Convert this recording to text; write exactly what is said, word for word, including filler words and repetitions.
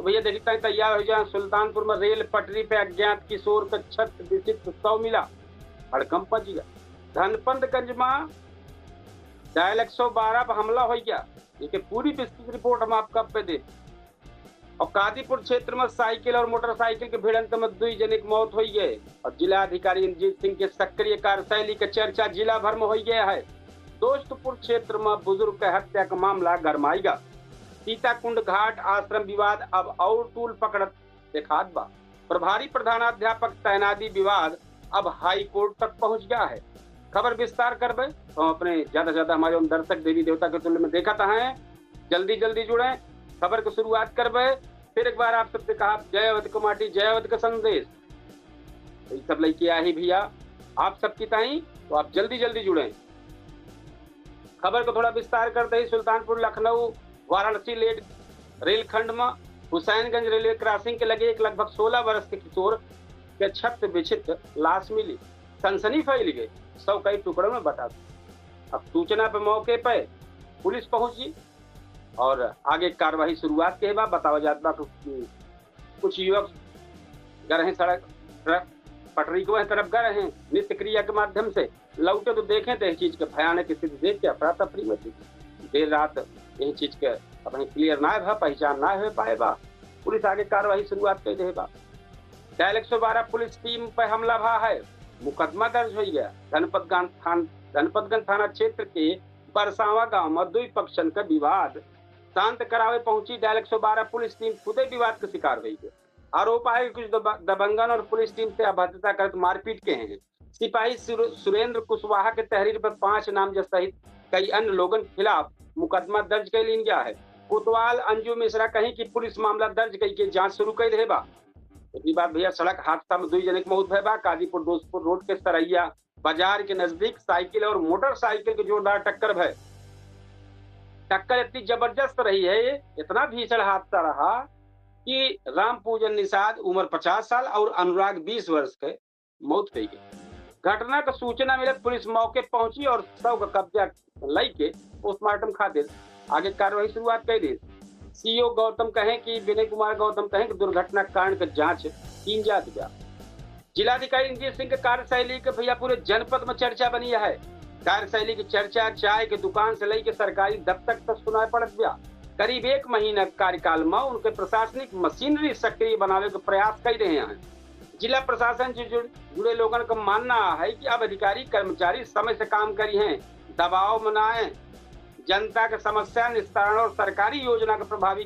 भैया देखता है, तैयार हो जाए। सुल्तानपुर में रेल पटरी पे अज्ञात किशोर का छत विचित्र शव मिला, हड़कंप मच गया। धनपतगंज में डायल एक सौ बारह पर हमला हो गया। इनके पूरी विस्तृत रिपोर्ट हम आपका पे दे। और कादीपुर क्षेत्र में साइकिल और मोटरसाइकिल के भिड़ंत में दुई जने के मौत हो गए। और जिला अधिकारी इंद्रजीत सिंह के सक्रिय कार्यशैली के चर्चा जिला भर में हो गया है। दोस्तपुर क्षेत्र में बुजुर्ग के हत्या का मामला गरमाएगा। सीताकुंड घाट आश्रम विवाद अब और तूल पकड़त देखात बा। प्रभारी प्रधानाध्यापक तैनाती विवाद अब हाई कोर्ट तक पहुंच गया है। खबर विस्तार करबे तो अपने ज्यादा से ज्यादा हमारे उन दर्शक देवी देवता के तुल्य में देखत हैं, जल्दी जल्दी जुड़े। खबर की शुरुआत करबे, फिर एक बार आप सबसे कहा, जय अवध के माटी, जय अवध के संदेश। तो ये सब लेके आई भैया आप सबकी ताई, तो आप जल्दी जल्दी जुड़े। खबर को थोड़ा विस्तार करते ही सुल्तानपुर लखनऊ वाराणसी लेट रेलखंड में हुसैनगंज रेलवे क्रॉसिंग के लगे एक लगभग सोलह वर्ष के किशोर के छत विक्षिप्त लाश मिली। सनसनी फैल गई, शव कई टुकड़ों में बटा। अब सूचना पर मौके पर पुलिस पहुंची और आगे कार्रवाई शुरुआत के बा। बतावा जात बा कि कुछ युवक गए हैं सड़क, ट्रक पटरी के वह तरफ गए हैं नित्य क्रिया के माध्यम से, लौटे तो देखें तो यह चीज के भयानक स्थिति देख के अफरा तफरी मची। देर रात यह चीज के अब क्लियर ना भा, पहचान ना हो पाए बा। पुलिस आगे कार्रवाई शुरुआत कर दे बा। डायल एक सौ बारह पुलिस टीम पर हमला भा है, मुकदमा दर्ज हो गया। धनपतगंज थान-, धनपतगंज थाना क्षेत्र के बरसावा गांव में दुई पक्षन का विवाद शांत करावे पहुंची डायल एक सौ बारह पुलिस टीम खुदे विवाद के शिकार हुई है। आरोप है कि कुछ दब-, दबंगन और पुलिस टीम से अभद्रता करत मारपीट के हैं। सिपाही सुर-, सुरेंद्र कुशवाहा के तहरीर पर पांच नामजद सहित कई अन्य लोगन के खिलाफ मुकदमा दर्ज कर लीन गया है। कोतवाल अंजू मिश्रा कहीं कि पुलिस मामला दर्ज करके जांच शुरू कर दे बा। दूसरी बात भैया, सड़क हादसा में दुई जने के मौत भय बा। काजीपुर दोस्तपुर रोड के सरैया बाजार के नजदीक साइकिल और मोटरसाइकिल के जोरदार टक्कर भय। टक्कर इतनी जबरदस्त रही है, इतना भीषण हादसा रहा कि राम पूजन निषाद उम्र पचास साल और अनुराग बीस वर्ष के मौत हो गई। घटना का सूचना मिले, पुलिस मौके पहुंची और शव का कब्जा लई के पोस्टमार्टम खातिर आगे कार्रवाई शुरुआत कर दी। सीओ गौतम कहें कि विनय कुमार गौतम कहें कि दुर्घटना कारण का जांच कीन जात बा। जिलाधिकारी इंद्रजीत सिंह के कार्यशैली के भैया पूरे जनपद में चर्चा बनी है। कार्यशैली की चर्चा चाय के दुकान से लेके सरकारी दफ्तर तक सुनाई पड़त बा। करीब एक महीना के कार्यकाल में उनके प्रशासनिक मशीनरी सक्रिय बनावे के प्रयास कर रहे हैं। जिला प्रशासन से जुड़-, जुड़े लोगन का मानना है कि अब अधिकारी कर्मचारी समय से काम करी हैं, दबाव में ना आए, जनता के समस्या निस्तारण और सरकारी योजना के प्रभावी